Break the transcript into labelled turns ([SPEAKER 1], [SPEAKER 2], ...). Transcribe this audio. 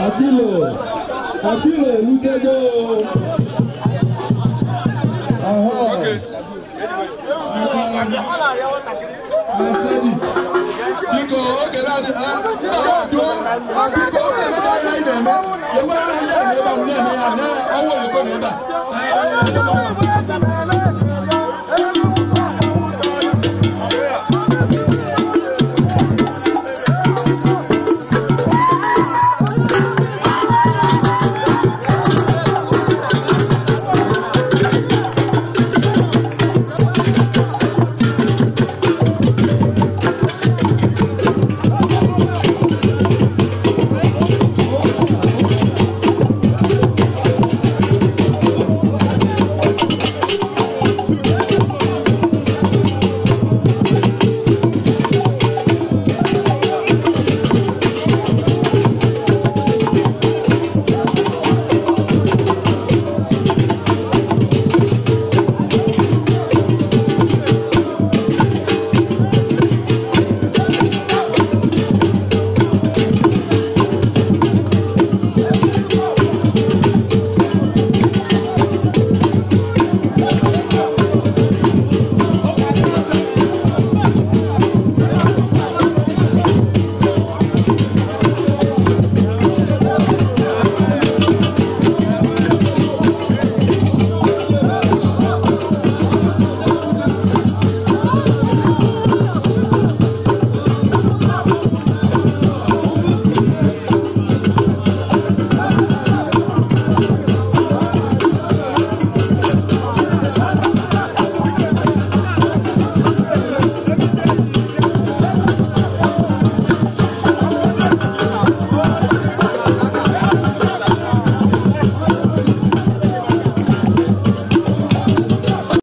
[SPEAKER 1] Apilo, Apilo elutego. Aha. I said it. Biko, oge na-adị, mba ha jụọ, ma biko, ọ na-emega anya anyị na-eme, enwere na ndị a na ebe a na-eme ya, na ọnwa oyoko na ebe a.